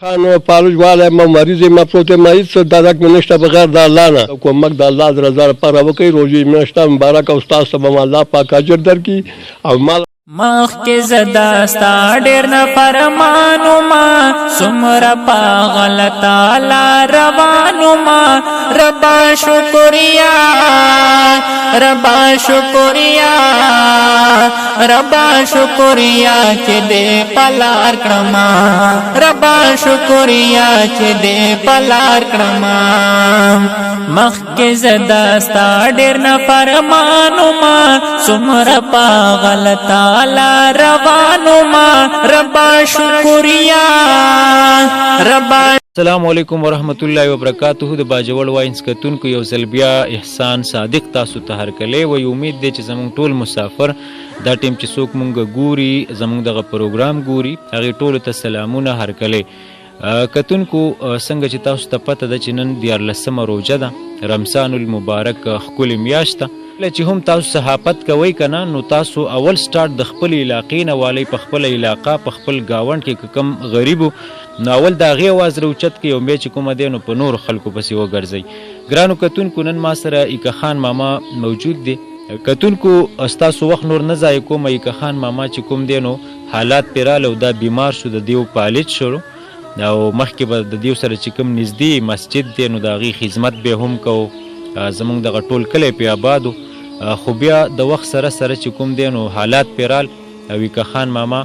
خان پالوج والا یم، مریض یم، پروت یم، هیڅ درک مې نشته بغیر د الله نه. کومک د الله د رضا لپاره وکړئ. روژې میاشت مبارک او ستاسو ته به الله پاک اجر درکړي او مال مخکې زدا ستا ډېر نه فرمانو ما، څومره په غلطه لار روانو ما. ربا شکریا، ربا شکریا، ربا شکریا چې دې پلار کړما، ربا شکریا چې دې پلار کړما. مخکې زدا ستا ډېر نه فرمانو ما، څومره په غلطه لار روانو ما. ربا شکریا، ربا. السلام علیکم ورحمت الله وبرکاته. د باجوړ واینس کتونکو، یو ځل بیا احسان صادق تاسو ته هرکلی وایي. امید دی چې زموږ ټول مسافر دا ټیم چې څوک مونږ ګوري، زموږ دغه پروګرام ګوري، هغې ټولو ته سلامونه، هرکلی. کتونکو، څنګه چې تاسو ته پته ده چې نن 13مه روژه ده، رمضان المبارک ښکلې میاشت ده. کله چې هم تاسو صحافت کوئ که نه، نو تاسو اول سټارټ د خپلې علاقې نه والئ. په خپله علاقه، په خپل ګاونډ کې که کوم غریب، نو اول د هغې اواز راوچت کړئ او بیا چې کومه دی نو په نورو خلکو پسې وګرځئ. ګرانو کتونکو، نن ما سره ایکه خان ماما موجود دی. کتونکو، ستاسو وخت نور نه ضایع کوم. ایکه خان ماما چې کوم دی نو حالات پرې راله او دا بیمار شو، د دیو پالج شو او مخکې به د دیو سره چې کوم نږدې مسجد دی نو د هغې خدمت به هم کوو. زمونږ دغه ټول کلی پې آباد و، خو بیا د وخت سره سره چې کوم دی نو حالات پرې رال او ایکه خان ماما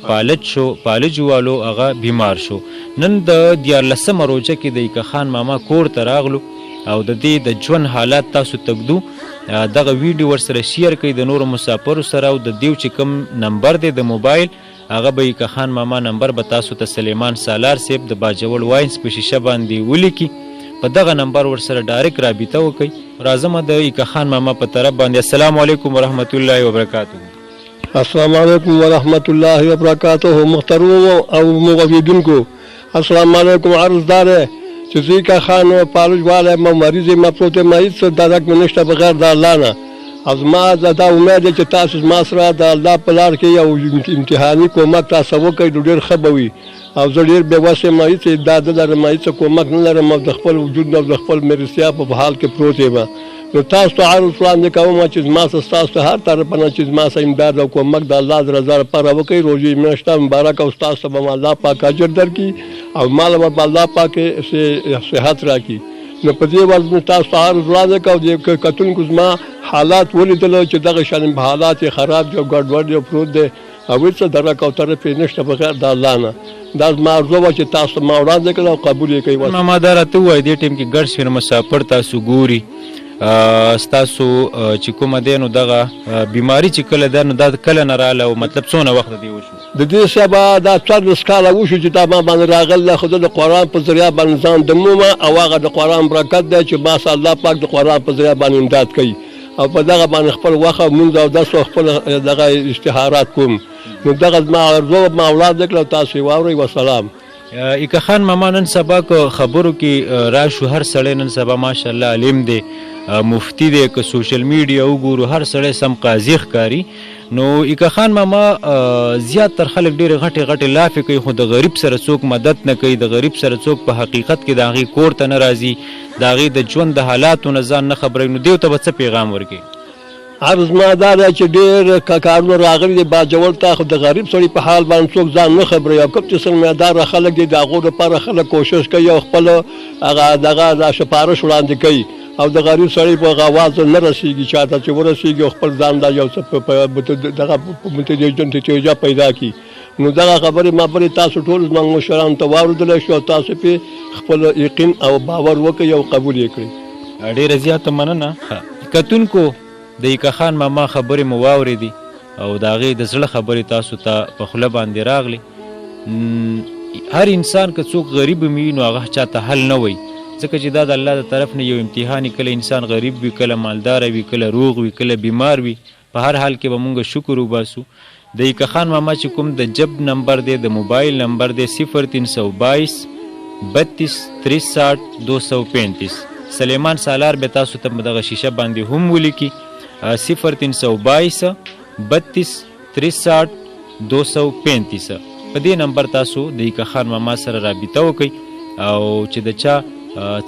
پالج شو، پالج والو، هغه بیمار شو. نن د 13مه روژه کې د ایکه خان ماما کور ته راغلو او د دې د ژوند حالات تاسو ته ږدو. دغه ویډیو ورسره share کړئ د نورو مسافرو سره او د دیو چې کوم نمبر دی د موبایل، هغه به ایکه خان ماما نمبر به تاسو ته سلیمان سالار صاحب د باجوړ واینس په شیشه باندې ولیکي. په دغه نمبر ورسره direct رابطه وکړئ. راځم د ایکه خان ماما په طرف باندې. السلام علیکم ورحمت الله وبرکاته. السلام علیکم ورحمت الله وبرکاته. محترمو او مغفیدونکو، السلام علیکم. عرض دا دی چې زه ایکه خان پالوج والا یم، مریض یم، پروت یم، هیڅ درک مې نشته بغیر د الله نه. او زما دا امید دی چې تاسو زما سره د الله په لار کې یو امتحاني کومک تاسو وکړئ نو ډېر ښه به وي. او زه ډېر بې وسه یم، هیڅ امداد نه لرم، هیڅ کومک نه لرم او د خپل وجود نه او د خپل مرستیا په حال کې پروت یم. نو تاسو ته عرض وړاندې کوم چې زما سره ستاسو هر طرف نه چې زما سره امداد او کومک د الله د رضا لپاره وکړئ. روژې میاشت مبارک او ستاسو ته به الله پاک اجر درکړي او مال به الله پاک صحت راکړي. نو په دې ورځ مې تاسو ته عرض وړاندې کړ او دې کتونکو زما حالات ولیدل چې دغه شان حالات یې خراب دي او ګډوډ دی او پروت دی او هېڅ درک او طرف یې نشته بغیر د الله نه. دا زما ارزو وه چې تاسو ما وړاندې کړل او قبول یې کړئ. ماما، دا راته ووایه، دې ټیم کې ګڼ شمېر مسافر تاسو ګوري، ستاسو چې کومه دی نو دغه بیماري چې کله ده نو دا کله نه راله او مطلب څونه وخت د دې وشو؟ د دې صاحب دا 14 کاله وشو چې دا ما باندې راغله، خو زه د قرآن په ذریعه باندې ځان دمومه او هغه د قرآن برکت دی چې ما سره الله پاک د قرآن په ذریعه باندې امداد کوي او په دغه باندې خپل وخت او مونځ او دس او خپل دغه اشتهارات کوم. نو دغه زما ارزو ما وړاندې کړه او تاسو یې واورئ. وسلام. ایکه خان ماما، نن سبا که خبرو کې راشو، هر سړی نن سبا ماشاءالله عالم دی، مفتی دی. که social media وګورو، هر سړی سم قاضي ښکاري. نو ایکه خان ماما، زیات تر خلک ډېرې غټې غټې لافې کوي، خو د غریب سره څوک مدد نه کوي، د غریب سره څوک په حقیقت کې د هغې کور ته نه راځي، د هغې د ژوند د حالاتو نه ځان نه خبروي. نو دیو ته به څه پیغام ورکوي؟ عرض ما دا دی چې ډېر کارونه راغلي دي باجوړ ته، خو د غریب سړي په حال باندې څوک ځان نه خبروي او کوم چې سرمایهداره خلک دي، د هغو لپاره خلک کوشش کوي او خپل هغه دغه دا سفارش وړاندې کوي او د غریب سړي په هغه اواز نه رسېږي چاته چې ورسېږي او خپل ځان دا یو څه دغه نتیجه پیدا کړي. نو دغه خبرې ما بلې تاسو ټول زموږ مشرانو ته واورېدلی شو او تاسو پرې خپل یقین او باور وکړئ او قبول یې کړئ. ډېره زیاته مننه. کتونکو، د ایکه خان ماما خبرې مو واورېدې او د هغې د زړه خبرې تاسو ته په خوله باندې راغلې. هر انسان که څوک غریب هم وي نو هغه چاته حل نه وایي، ځکه چې دا د الله د طرف نه یو امتحان. کله انسان غریب وي، کله مالدار وي، کله روغ وي، کله بیمار وي، په هر حال کې به مونږ شکر وباسو. د ایکه خان ماما چې کوم د جب نمبر دی، د موبایل نمبر دی، 0322 32 63 235. سلیمان سالار به تاسو ته په دغه شیشه باندې هم ولیکي. 0322 32 63 235. په دې نمبر تاسو د ایکا خان ماما سره رابطه وکړئ او چې د چا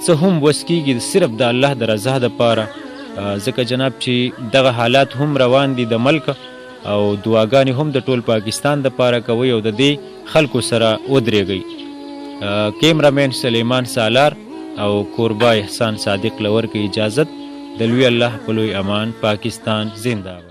څه هم وس کیږي صرف د الله د رضا دپاره، ځکه جناب چې دغه حالات هم روان دي د ملک، او دعاګانې هم د ټول پاکستان دپاره کوئ او د دې خلکو سره ودرېږئ. کیمرامین سلیمان سالار او کوربه احسان صادق له ورکړئ اجازت. د لوی الله په لوی امان. پاکستان زنده باد.